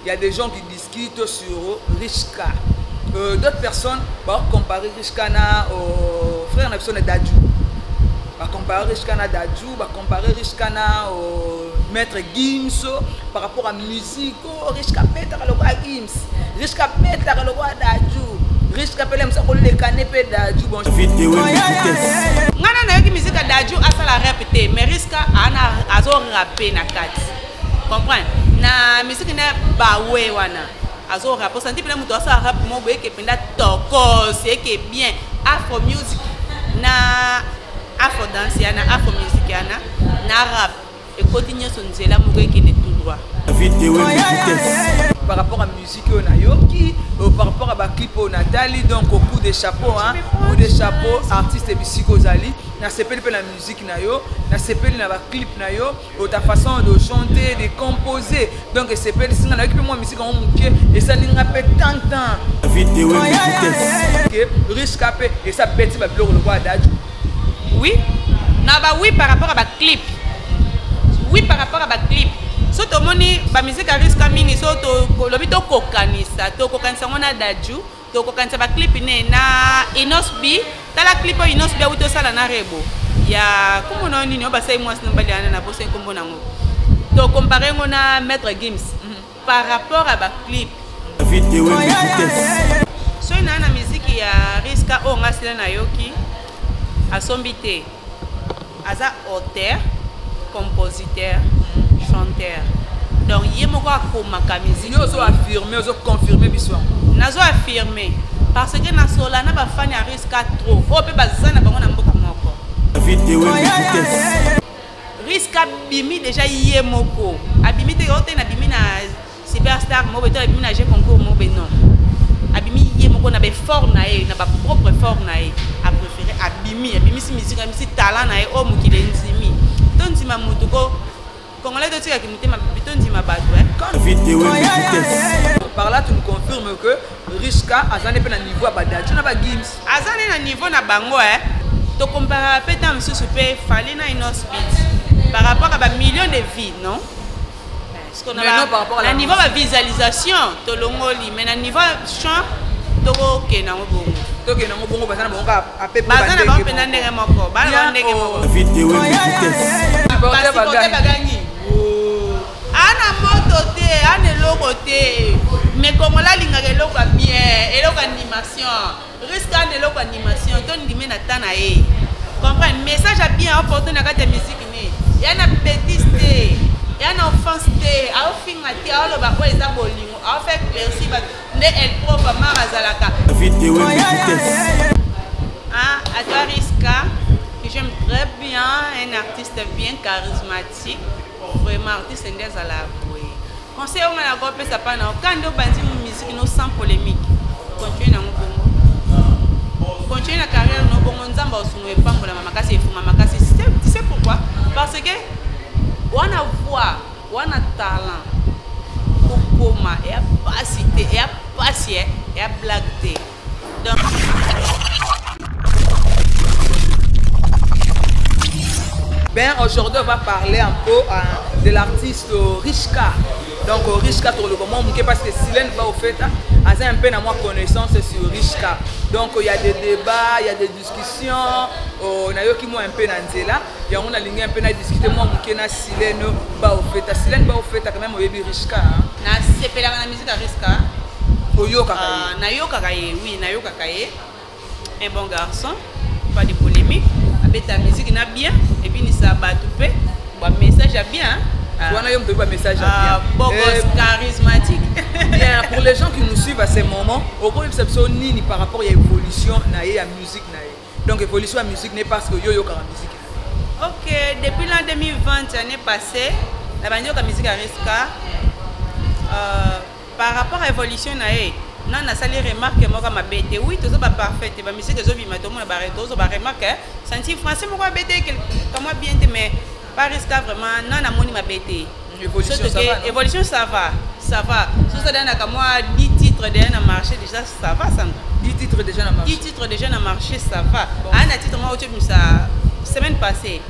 Il y a des gens qui discutent sur Richka. D'autres personnes vont comparer Richka na au frère na biso na Dadju. Va comparer Richka na Dadju, va comparer Richka na au Maître Gims par rapport à musique. Oh, Richka betaka lokola Gims. Richka betaka lokola Dadju. Richka pele musa ko le kanepe Dadju bon. Ngana na yoki musique ya Dadju asala rap te, mais Richka ana azo rapper na kati. Comprendre? Na musique na bawe wana. Azo rap, santi pena muto asala rap mo boye ke penda toko, c'est que bien afro music na afro dance ya na afro music ya na na rap. Et continue son nzela moko ekende tout droit. Par rapport à musique oyo nayoki, par rapport à ba clip oyo natali, donc au coup de chapeau, hein, coup de chapeau, artiste bisiko ozali, na sepeli pe na musique na yo, na sepeli na ba clip na yo, ta façon de chanter, de composer. Donc sepeli singa nayoki pe moi musique en moke, et ça ninga pe tant tant. Ok, Richka pe et ça beti ba biloko lokola Dadju. Oui. Na ba oui par rapport à ba clip. Oui par rapport à ba clip. So tomoni ba musique ya Richka mingi, so to lobi to kokanisa, to kokanisa ngona Dadju, to kokanisa ba clip ne na Innoss'B. Tala clip oyo Innoss'B auto sala na Rebo. Ya kombo na nini oba sai mwasi mbali ana na bosa kombo nango. To comparer ngona Maître Gims par rapport à ba clip. So na na musique ya Richka o ngasila na yoki asombi te. Aza auteur, compositeur, chanteur. Donc yé moko akomaka musique. Yo ozo affirmer, ozo confirmer biso. Nazo affirmer parce que na sola na ba fan ya Richka trop. O pe baza na bango na mboka moko. Richka bimi déjà yé moko. Abimi te ote na bimi na superstar mo beto abimi na jeu concours mo be non. Abimi yé moko na be fort na ye, na ba propre fort na ye. A préféré abimi, abimi si musique, abimi si talent na ye o mokili ndimi. To ndima mutu ko Congolais to tika kimite ma to ndima bato, hein. Par là tu nous confirmes que Richka azane pe na niveau ya ba Dadju na ba Gims. Azane na niveau na bango, hein. To comparer pe ta mususu pe Fally na Innoss'B par rapport à ba millions de vies, non? Parce qu'on a Mais non, par rapport à la na niveau musique. ba visualisation to longoli, mais na niveau chant to ke na bongo. To ke na bongo bazana bongo a pe Bazana ba bango ndenge pe na moko. ndenge moko. Bana Bien, bango ndenge oh. moko. Supporter Ba supporter bagangi. bagangi. Ana moto te, ana eloko te. Mais Congolais alingaka eloko ya bien, eloko ya animation. Risque ana eloko ya animation, to ndime na ta na ye. Comprendre? Message ya bien aporter na kati ya musique ne. Ya na bêtise te, ya na offense te, aofinga te, aoloba oyo eza bolingo, aofaire éclaircir bato. Nde El Pro Amar azalaka. Ah, à toi Richka, que j'aime très bien, un artiste bien charismatique. Vraiment artiste nde azala boye. Conseil oyo nga na kopesa pa na yo, quand nde obandi musique no sans polémique, continue nango bongo. Continue na carrière no bongo, Nzambe akosunga epambolama makasi, efungama makasi. Tu sais pourquoi? Parce que wana voix, wana talent, kokoma, eya pasi te, eya pasi, eh, eya blague te. Donc Ben, aujourd'hui, on va parler un peu, hein, de l'artiste Richka. Donc, Richka, pour le moment, parce que Silène va au fait, hein, a un peu à moi connaissance sur Richka. Donc, il y a des débats, il y a des discussions. On a eu qui moi un peu dans Nzela. Et on a un peu à discuter, moi, na Silène va au fait. Silène va au fait, quand même, au début, Richka, hein. Na sepela na musique à Richka. Oyoka kaye. Ah, na yoka kaye, oui, na yoka kaye. Un bon garçon, pas de polémique. Abeta musique na bien et puis ni ça bat tout pe. Ba message à bien, hein. Ah. Wana yo mtobi ba message à Ah, bien. beau gosse charismatique. Bien, pour les gens qui nous suivent à ce moment, au cours de cette nini par rapport à l'évolution na ye ya musique na ye. Donc évolution ya musique n'est parce que yo yo ka musique. OK, depuis l'an 2020 année passée, na bandi ka musique à Richka. Par rapport à évolution na ye, non na sali remarque moko mabe te. Oui, tozo ba parfait, ba musique ezo bima to mona ba tozo ba remarque, hein. Senti français moko bete quelque moi bien te, mais pas Richka vraiment non na moni mabe te. Évolution, Surtout ça que va, non? Évolution, ça va, ça va. Surtout ça donne à moi 10 titres déjà dans le marché, déjà ça va, ça. 10 titres déjà dans le marché. 10 titres déjà dans le marché, ça va. Bon. Un titre, moi, tu ça semaine passée.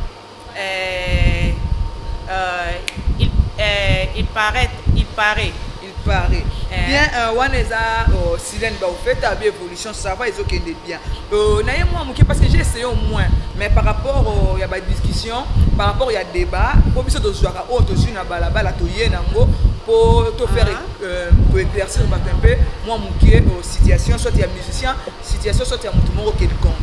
Il paraît, il paraît. Il paraît. Eh. Bien, wana eza Silène Baofeta abi évolution, ça va, ezokende bien. Na ye mwa moke parce que j'ai essayé au moins, mais par rapport ya badiscussion, par rapport ya débat, po biso tozwaka oyo tozwi na balabala, toye nango po tofaire koéclaircir bato un peu mwa moke, situation soit ya musicien, situation soit ya motu moko quelconque.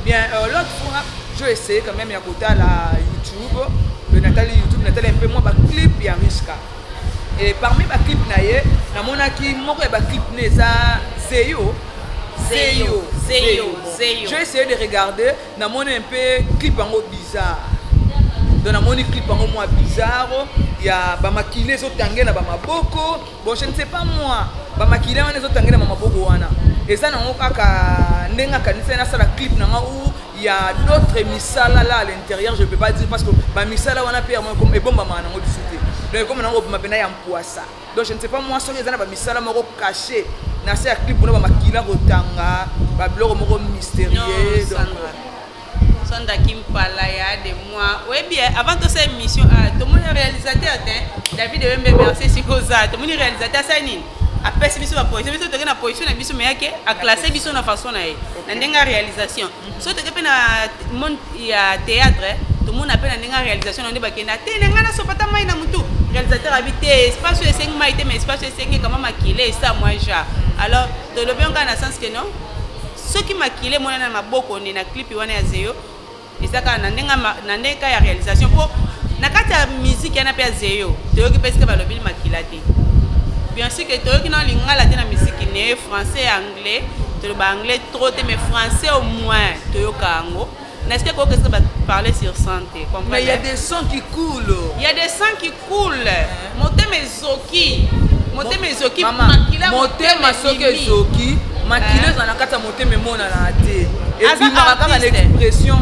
Bien, l'autre fois j'ai essayé quand même ya kotala YouTube, natali YouTube, natali un peu mwa baclip ya Riska, et parmi baclip na ye, namonaki moko ya baclip ne eza Zeyo. Zeyo, Zeyo. Bon. Zeyo. J'ai essayé de regarder, namoni un peu clip yango bizarre. Donc namoni clip yango mwa bizarre, ya bamakile ezotange na bamaboko. Bon, je ne sais pas moi, bamakile wana ezotange na bamaboko wana, eza nango kaka ndenge akanisi nasala clip nanga ou il y a d'autres misala là à l'intérieur? Je peux pas dire parce que bamisala wana mpe ebombamaka nango lisusu te. Donc ekoma nango obima mpena ya mpwasa. Donc je ne sais pas moi soki eza na bamisala moko caché na se ya clip mpona bamakila kotanga, babiloko moko mystérieux. Non, donc Sandra. Sandra Kimpala ya de moi. Oui bien, avant toute cette émission, ah, tout le monde est réalisateur, hein. David Wembe, merci Sikoza. Tout le monde est réalisateur, ça nini. Apesi biso ba position, biso toke na position na biso, mais yake a classé biso na façon na ye. Na ndenge ya réalisation. So toke pe na monde ya théâtre, tout le monde appelle na ndenge ya réalisation na nde bakenda. Te nga na sopata mai na mutu. Réalisateur habité espace oyo esengi mai te, mais espace oyo esengi kama makile esa moi genre. Alors, tolobi nga na sens que non. Soki makile mona na maboko nde na clip wana ya Zeyo, eza kaka na ndenge na ndenge kaka ya réalisation, mpo na kati ya musique yana mpe ya Zeyo, toyoki mpe esika balobeli makila te. Bien sûr que toyoki na lingala te na musique ne, français, anglais. Toloba anglais trop te, mais français au moins toyoka yango. Na esika koyoka esika baparle sur santé. Mais il y a des sons qui coulent. Il y a des sangs qui coulent. Motema ezoki, motema ezoki. Mama, makila. Motema soki ebimi. Ezoki, makila eza na kati ya motema emonana te. Aza Ebimaka kaka na artiste. expression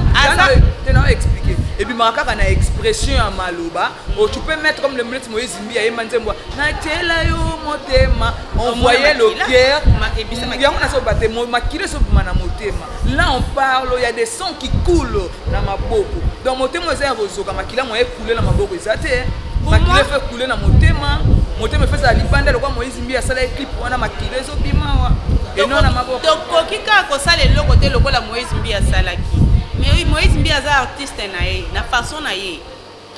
te, na expliquer, ebimaka kaka na expression ya maloba. Oh, tu peux mettre comme le neti Moïse Mbi ayemba nzembo natiela yo motema, on Omona voyait le makila. cœur. Ebisa makila. Yango nazoba te, makila ezobima na motema. Là on parle, il y a des sons qui coulent na maboko. Donc motema eza ya kozoka, makila mo ekule na maboko eza te. Pour Makila moi- efe kule na motema, motema efe ezala libanda lokwa Moïse Mbi asala clip wana, makila ezobima wa eno na maboko. Tokoki kaka kosala eloko te lokola Moïse Mbi asalaki. Mais Moïse Mbi aza artiste na ye na façon na ye.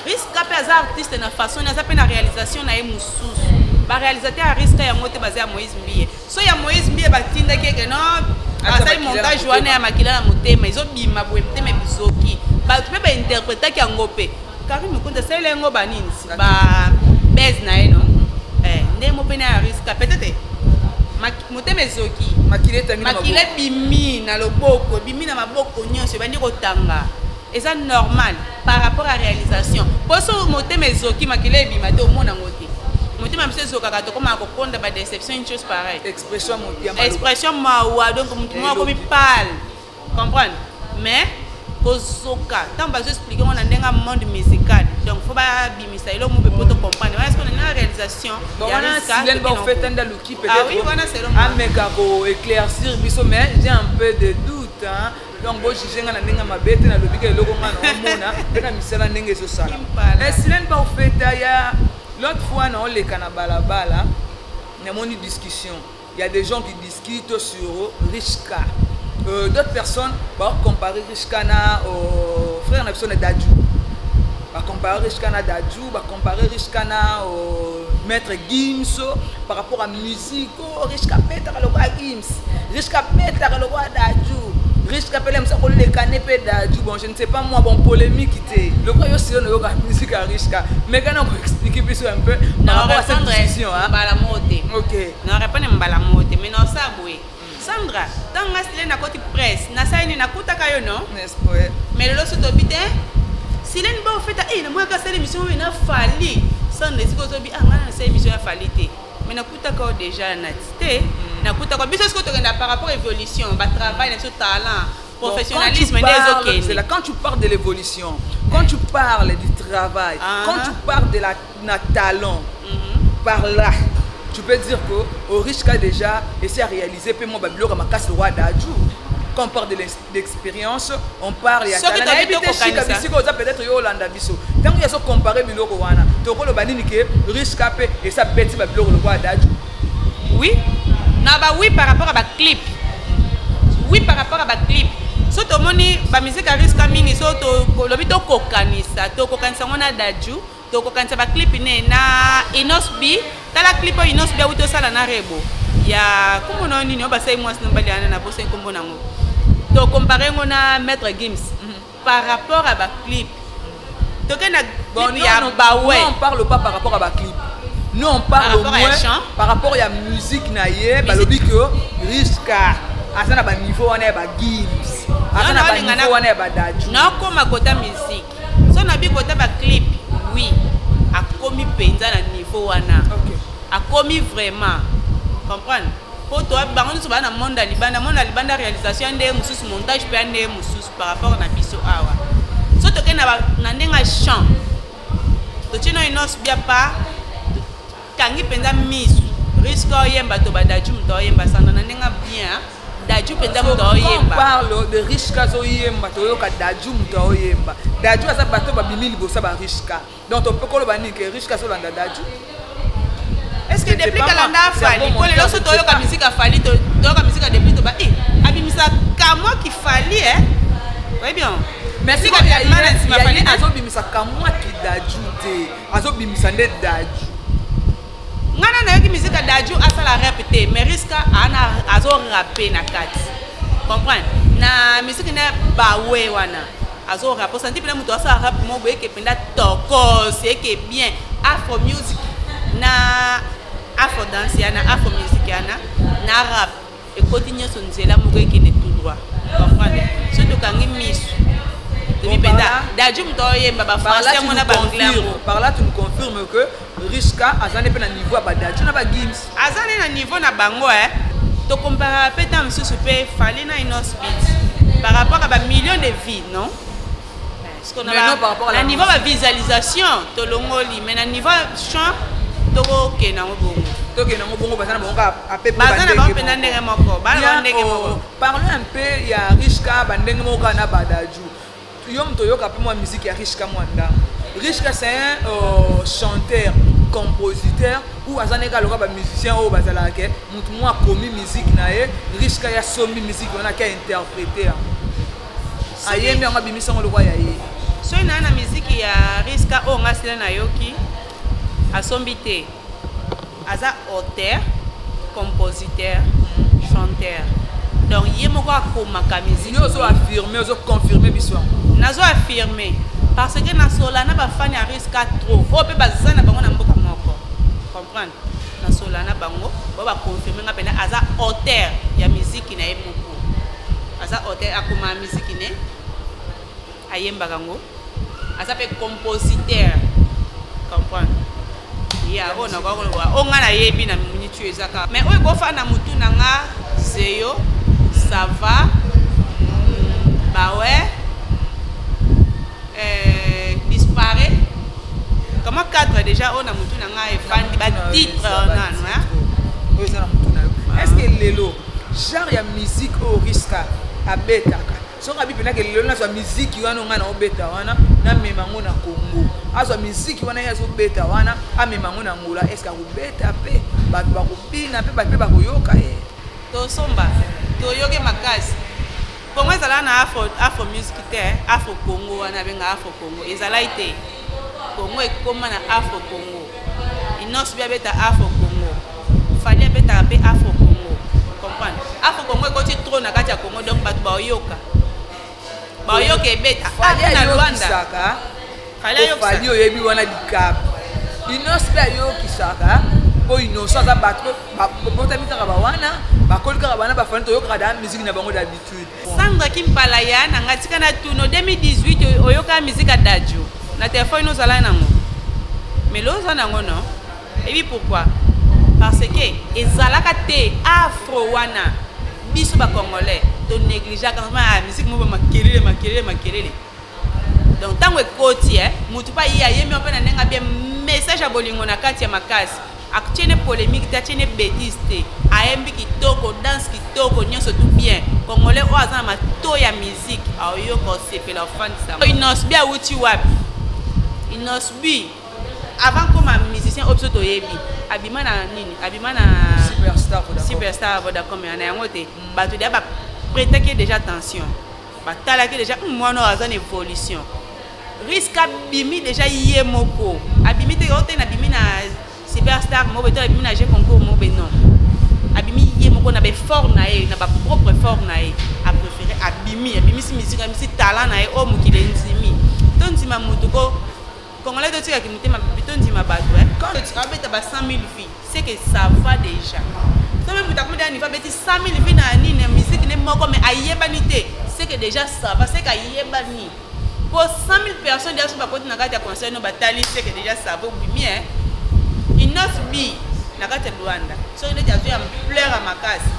Riska mpe aza artiste na façon na ye, aza mpe na réalisation na ye mosusu. Baréalisateur ya Riska yango te baza ya Moïse Mbiye. So ya Moïse Mbiye batindaki eke non, Atia asali makila na montage motema. Wana ya makila na motema ezobima boye, motema ebizoki. Bato mpe bainterpretaki yango mpe Karine Mokonzi asaleli yango banini, ba base na ye no. Eh, nde mo mpe na ya Riska peut-être motema ezoki. Makila etangi na Makila maboko. Ebimi na loboko, ebimi na maboko nyonso, ebandi kotanga, eza normal par rapport à réalisation. Po so motema ezoki, makila ebima te, omona yango te. Motema biso ezokaka, tokomaka kokonda badéception, une chose pareille. Expression ya maloba. Expression mawa, donc motu moko akomi Elobi. Pâle, comprendre. Mais kozoka, ntango bazoexplike ngo na ndenge ya monde musical, donc faut babimisa eloko mo mpe po to comprendre wana. Sikoyo na ndenge ya réalisation Bon, ya wana Riska, Silène toke na Baofeta ngo. nde aluki Ah oui, peut-être wana selon moi. ameka koéclaircir biso, mais j'ai un peu de doute, hein. Donc bojuge nga na ndenge ya mabe te, nalobi ka eloko nga na omona mpe na misala ndenge ezosala. Kimpala. Eh, Silène Baofeta, ya l'autre fois naoleka na balabala, namoni discussion, il y a des gens qui discutent sur Richka, d'autres personnes bacomparer Richka na frère na biso na Dadju, bacompare Richka na Dadju, bacompare Richka na Maître Gims par rapport à musique. Oh, Richka betaka lokola Gims, Richka betaka lokola Dadju, Richka pele mosa koleka ne mpe Dadju. Bon, je ne sais pas moi, bon, polémique te. Lokola yo silo noyoka musique ya Richka, mais kana koexplike biso un peu par rapport à cette discussion, hein? Mbala moko te. Ok. Na répondre mbala moko te, mais naosala boye, Sandra. Ntango nga Silene nakoti presse, nasali nini? Nakutaka yo no. N'est-ce pas? Mais lelo so tobi te Silene ba ofeta e namoyaka asala émission oyo na Fally. Sandra, esika ozobi, ah, ngai nasala émission ya Fally te, mais nakutaka oyo déjà nati te, nakutaka biso. Sikoyo tokenda par rapport évolution, batravail na biso, talent, professionnalisme nde C'est là, ezokende. quand tu parles de l'évolution, quand tu parles du travail, quand tu parles de la na talent, par là, tu peux dire que au Richka déjà essaie à réaliser pe moi babiloko makasi roi Dadju. Quand on parle de l'expérience, on parle ya Soki talent. tobi Nayebi te tokokanisa. shika bisika oza, peut-être yo olanda biso. Ntango yazo comparer biloko wana, tokoloba nini ke Richka pe esa beti babiloko lokola Dadju? Oui, na ba oui par rapport à baclip, oui, par rapport à baclip. So tomoni bamusique ya Riska mingi, so tolobi tokokanisa, tokokanisa yango na Dadju, tokokanisa baclip ne na Innoss'B. Tala clip oyo Innoss'B awuti osala na Rebo ya nkombo na yo nini, oyo basali mwasi na mobali wana na bosani nkombo nango. Tocompare yango na Maître Gims par rapport à baclip. Toke na Bon, clip non, ya non, bawe. Non, on parle pas par rapport à baclip. Nous, on parle Par au rapport à moins chant. Par rapport à musique na ye, balobi que Riska aza na ba niveau wana ya ba Gims. Aza na Non, ba olinga niveau wana ya ba Dadju. Nakoma kota musique, so nabi kota baclip, oui, akomi mpenza na niveau wana. Akomi vraiment, comprendre, po to bango nyonso baa na monde ya libanda, monde ya libanda, réalisation ya ndenge mosusu, montage mpe ya ndenge mosusu par rapport na biso awa. So tokei na ndenge ya chant, totie no Innoss'B pa kangi mpenza misu, Riska oyemba to baDadju moto aoyemba sanda na ndenge ya bien, hein. Dadju mpenza moto So, quand on aoyemba. parle de Riska azoyemba, toyoka Dadju moto aoyemba. Dadju aza bato babimi liboso ya ba Riska. Donc tope koloba nini? Ke Riska azolanda Dadju? Est ce que depuis kalanda aFally, po lelo so toyoka musique aFally, toyoka musique depuis toba e abimisa kamwa kifali e oyebi yango. Mais Musique abima na nsima Fally te. Azobimisa kamwa kiDadju te, azobimisa nde Dadju. Ngai na nayoki musique ya Dadju asala rap te, mais Riska ana azorape na kati, comprendre, na musique na bawe wana azorape, osanti mpena moto asala rap moko boye eke mpenza tokos, eke bien afro music na afro danse ya na afro music yana na rap ekoti nyonso nzela moko ekende tout droit, comprendre. So tokangi misu, tobi mpenza Dadju moto aoyemba bafrançais yango na baanglais yango. Par là, tu nous confirmes que Riska aza nde mpe na niveau ya baDadju na baGims? Aza nde na niveau na bango e tokomparaka mpe ta mosusu mpe Fally na Innoss'B par rapport à bamillion de vues, non? Parce qu'on a Mais non, par rapport à na la niveau bavisualisation tolongoli, mais na niveau chant tokokende yango bongo. Tokende yango bongo, baza na bango kaka ape. Baza na bango mpenza ndenge moko, bana bango ndenge moko. Parlons un peu ya Riska, bandenge moko kaka na baDadju. Yo moto oyoka mpe mwa musique ya Riska mwa ndambo. Riska, c'est un chanteur compositeur ou aza ndenge aloka bamusicien oyo bazalaka ke motu mwa akomi musique na ye, Riska ya sombi musique wana ake interpréter yango, ayembi yango, abimisi yango lokwa ya ye? Soki naa na miziki ya Riska oyo nga sila nayoki, asombi te, aza auteur, compositeur, chanteur, donc ye moko akomaka miziki. Yo ozo affirme, ozo confirme biso yango? Nazo affirme parce que nasola na bafani ya Riska trop oyo mpe baza na bango na mboka moko, comprendre, nasola na bango oyo baconfirme nga mpena aza auteur ya miziki na ye moko, aza auteur, akomaka miziki ne, ayembaka yango, aza mpe compositeur, comprendre, ya oyo nakoka koloba oyo nga nayebi na miniti oyo eza kaka, mais oyo ekofanda na motu na nga zeyo, ça va bawe disparaît comment cadre déjà oyo na motu na nga efandi batitre nano. Oyo eza na motu na yo, est ce que lelo genre ya musique oyo Riska abetaka, soki abi mpenake lelo nazwa miziki wana ngai na obeta wana, namema yango na Congo, azwa miziki wana ye azobeta wana, amema yango na Angola, est ce que akobeta mpe bato bakobina mpe bato mpe bakoyoka ye? Tosomba toyoki makasi. Kongo ezalaka na afro music te, afro Congo wana abenga afro Congo ezalaki te. Congo ekóma na afro Congo. Innoss'B abeta afro Congo, Fally abetaka mpe afro Congo, comprendre, afro Congo ekoti trop na kati ya Congo, donc bato baoyoka, baoyoka ebeta Fally na Lwanda. Ayokisaka. Fally ayokisaka. Fally oyebi wana likapo, Innoss mpe ayokisaka, mpo Innoss'B aza bato botami kaka bawana, bakoli kaka bana baFally, toyokaka da musique na bango d'habitude. Sandra Kimpala ya na nga, tika na tuno, 2018 oyoka musique ya Dadju na telefone ozala nango, mais lo oza nango non? Ebi pourquoi? Parce que ezalaka te afro wana. Biso bacongolais tonégligeaka musique moko makelele makelele makelele. Donc ntango ekoti motu mpe aye ayembi mpe na ndenge abie message ya bolingo na kati ya makasi, atie ne polémique te, atie ne bêtise te, ayembi kitoko, danse kitoko, nyonso tout bien. Congolais oyo aza na mato ya musique aoyoka, osepela, ofandisa. Innoss'B awuti wapi? Innoss'B avant koma musicien oyo biso toyebi, abima na nini? Abima na Super. Superstar Vodacom. Superstar Vodacom ya na yango te. Bato deya baprêtaki déjà attention, batalaki déjà mwana oyo aza na évolution. Risque abimi déjà ye moko, abimi te o te nabimi na Superstar mobe to abimi na jeu concours mobe, non, abimi ye moko na baeffort na ye, na bapropre effort na ye. Apréféré abimi, abimisi musique, abimisi talent na ye oyo mokili endimi. Tondima motu ko Congolais, totikaki motema, tondima bato. Quand abeta ba 100 000 vues, c'est que ça va déjà. So mpe moto akomi niveau abeti 100 000 vues na nini, na musique ne moko, mais ayebani te, c'est que déjà ça va, c'est que ayebani po 100 000 personnes déjà so bakoti na kati ya concert no batali, c'est que déjà ça va. Obimi Innoss'B na kati ya Luanda, soki neti azwi ampleur ya makasi,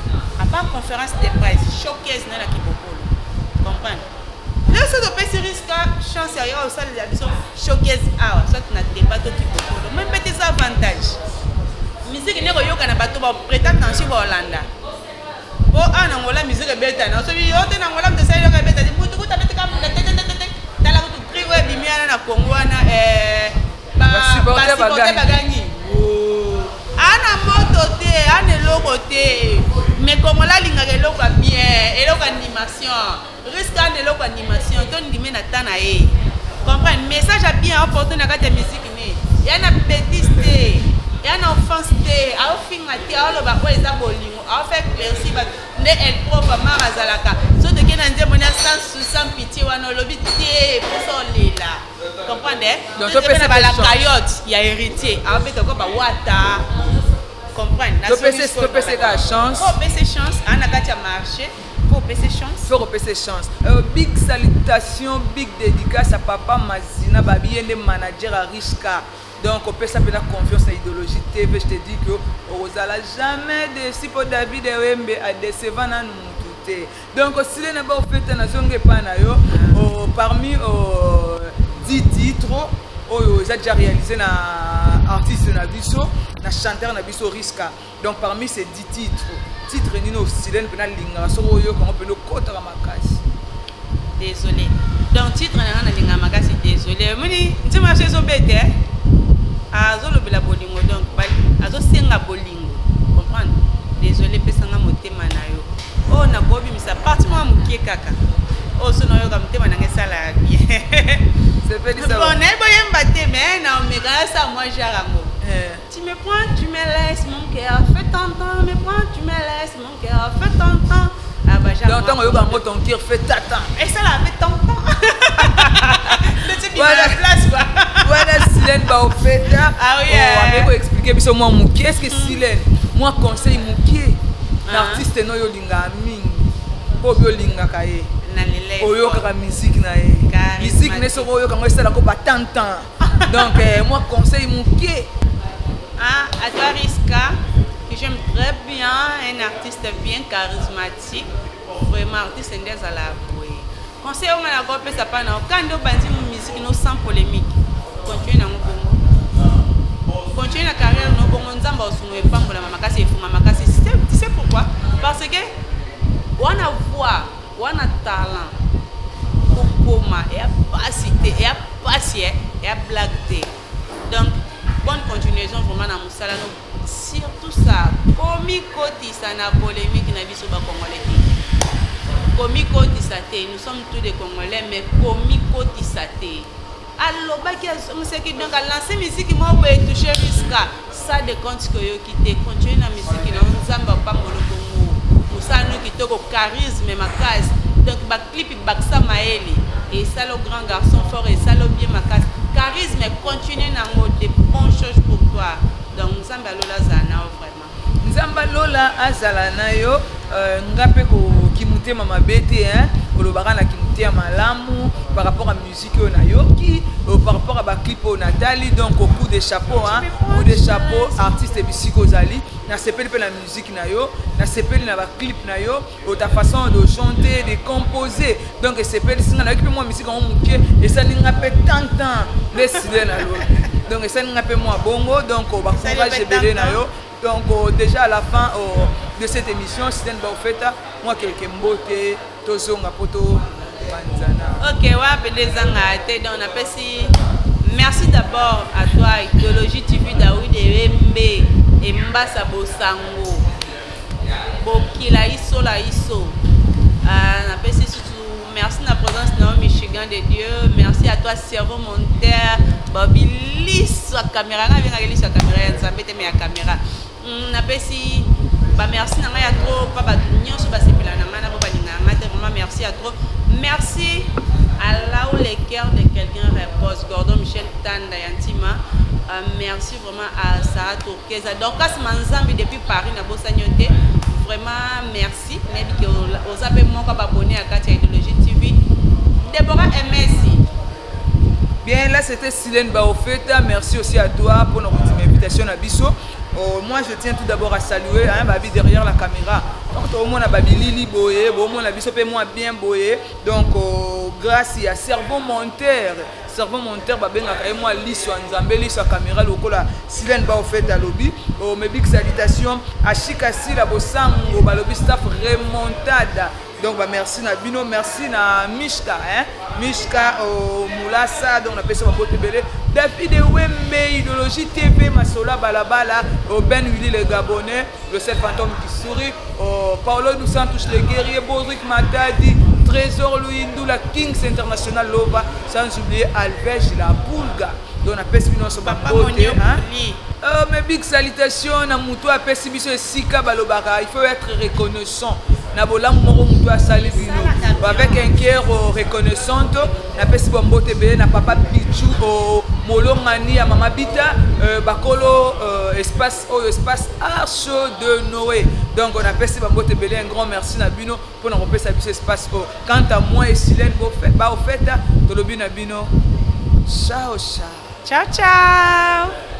à part conférence de presse, showcase na kibokolo, comprendre. Lelo soki topesi Risque chance ya yo osalela biso showcase awa, soit na débat to kibokolo, moi mpe te, eza avantage. Musique nde koyoka na bato baprêter attention, baolanda po awa na Ngola musique ebetana. Soki yo te na Ngola, moto esali eloko ebeta te, mutu kuta abetika tetetetete. Tala kutu cri oyo ebimi wana na Congo wana, basupporter. Basupporter. Bagangi. Bagangi ana moto te, ana eloko te, mais Kongola alingaka eloko ya bien, eloko animation. Risque ana eloko animation, to ndime na ta na ye, comprendre message ya bien aporte na kati ya musique ne ya na bétise te, ya na offense te, aofinga te, aoloba oyo eza bolingo, aofaire éclaircir bato nde El Prof Amar azalaka. So toke na nzembo na sans pitié wana, olobi te mposa olela, comprendre. Donc, topesa topesa bala pe chance. Kayote ya Héritier aobeta ko bawata, comprendre. Topesa kaka chance. Po opesa chance aa na kati ya marché, po opesa chance. Faut kopesa chance. Big salutation, big dédicace à papa Mazina Babi, ye nde manager ya Riska. Donc opesa mpena confiance na Idéologie TV, je te dis que okozala jamais déçu, mpo David Ewembe adécevoir nanu mutu te. Donc osile na baofeta, nazonga epai na yo. Oh, parmi 10 titres oyo eza déjà réalisé na artiste na biso, na chanteur na biso Riska, donc parmi ces 10 titres, titre nini osilene mpena alingaka soki oyokango mpena okotaka makasi? Désolé. Donc titre na nga nalingaka makasi, désolé. Omoni nzembo biso ezobete, azolobela bolingo, donc azosenga bolingo, comprendre. Désolé, pesanga motema na yo oyo nakobimisa parti mwa mokie kaka oyo so nayoka motema nanga esalaka bien. Sepelisa. Bon, nayebi oyemba te, mais na omeka asa mwa genre yango. Tu me prends, tu me laisses, mon cœur fait tant, me prends, tu me laisses, mon cœur fait tant. Ah bah, Donc ntango oyoka yango, ton cœur fait tata. Et ça la fait tant. Tu Voilà. la place quoi. Wana Silene baofeta. Ah oui, ameki koexpliquer biso mwa mokie. Est ce que Silene, mwa conseil mokie na Ah. artiste no oyo olingaka mingi, mpo obi olingaka ye, Na lele. oyokaka musique na ye, Charismatique. musique ne soki oyoka yango esalaka batantan, donc mwa conseil mokie? Ah, à toi Riska, que j'aime très bien, un artiste bien charismatique, vraiment artiste nde azala boye. Conseil oyo nga na kopesa pa na yo, nde obandi musique no sans polémique, continue nango bongo, continue na carrière no bongo. Nzambe osunga, epambolama makasi, efunga makasi. Tu sais pourquoi? Parce que wana voix, wana talent, kokoma eya pasi te, eya pasi, eya blague te. Donc bonne continuation vraiment na mosala no. Surtout ça, komikotisa na polémique na biso bacongolais te, komikotisa te. Nous sommes tous des Congolais, mais komikotisa te. Alobaki, azongisaki, donc alance musique moko boye, touche Riska, ça de compte ke oyoki te. Continue na musique na Nzambe apambolo bongo mosala no kitoko, charisme makasi. Donc baclip bakisa mayele, esala grand garçon fort, esala bien makasi, charisme, continue nango, de bonnes choses pour toi. Donc Nzambe alola azala na yo vraiment. Nzambe alola azala na yo. Nga mpe kimutema mabe te, hein? Kolobaka na kimutema malamu par rapport à musique oyo nayoki, par rapport à baclip oyo natali. Donc coup de chapeau, hein? Coup de chapeau, artiste bisika ozali. Nasepeli mpe na musique na yo, nasepeli na baclip na yo, ta façon de chanter, de composer, donc esepelisi nga. Nayoki mpe mwa musique yango moke, esali nga mpe tantan nde sile na lobi, donc esali nga mpe mwa bongo. Donc bacourage ebele na yo. Donc déjà à la fin de cette émission, Silene Baofeta, moi quelques mbote, tozonga poto banzana. Ok, ouais, ezanga te. Donc napesi merci d'abord à toi, Idéologie TV, Daoud Embe Embasa Bosango. Bokila Isola Iso. Napesi surtout merci na présence na yo Michigan de Dieu. Merci à toi cerveau monteur Bobby liso ya caméra nga abengaka liso ya caméra ya Nzambe te mais ya caméra. Napesi ba merci na ngai ya trop pa bato nyonso basepela na ngai na bo balingaka ngai te, vraiment merci ya trop. Merci à là où le cœur de quelqu'un repose, Gordon Michel Tanda ya Ntima. Merci vraiment à Sarah Tourkeza, Dorcas Manzambi depuis Paris, nabosani yo te, vraiment merci. Nayebi ke oza mpe moko babone ya kati ya Idéologie TV, Deborah Emesi. Bien, là c'était Silène Baofeta. Merci aussi à toi pour notre invitation à Bisso. Oh, moi je tiens tout d'abord à saluer, hein, Babi derrière la caméra. Donc au moins Babi Lili Boye, au moins Bisso pe moi bien Boye. Donc oh, grâce à cerveau monteur, cerveau monteur babengaka ye mwa liso ya Nzambe, liso ya caméra lokola Silène Baofeta lobi. Oh, mes big salutations à Chika Sila Bosango balobi staff remontada. Donc bah, merci na bino, merci na Mishka, hein? Mishka oh, Moulassa, donc on appelle ça Mabote Belé. David Wembe, Idéologie TV, Masola Balabala, oh, Ben Willy le Gabonais, le seul fantôme qui sourit, oh, Paolo dos Santos le guerrier, Bodrick Matadi, Trésor Louindou, la Kings International Lova, sans oublier Alves la Pulga. Donc on appelle ça Papa Mabote, Monio hein? Puli. Mes big salutations na mutu apesi biso esika balobaka, il faut être reconnaissant. Na bolamu moko mutu asali bino. Avec un cœur reconnaissant, napesi bombote ebele na papa Pichu, molongani ya mama Bita, bakolo, espace oyo espace Arche de Noé. Donc on apesi bambote ebele, un grand merci na bino mpona kopesa biso espace oyo. Quant à moi et Silène Baofeta, tolobi na bino ciao ciao. Ciao ciao.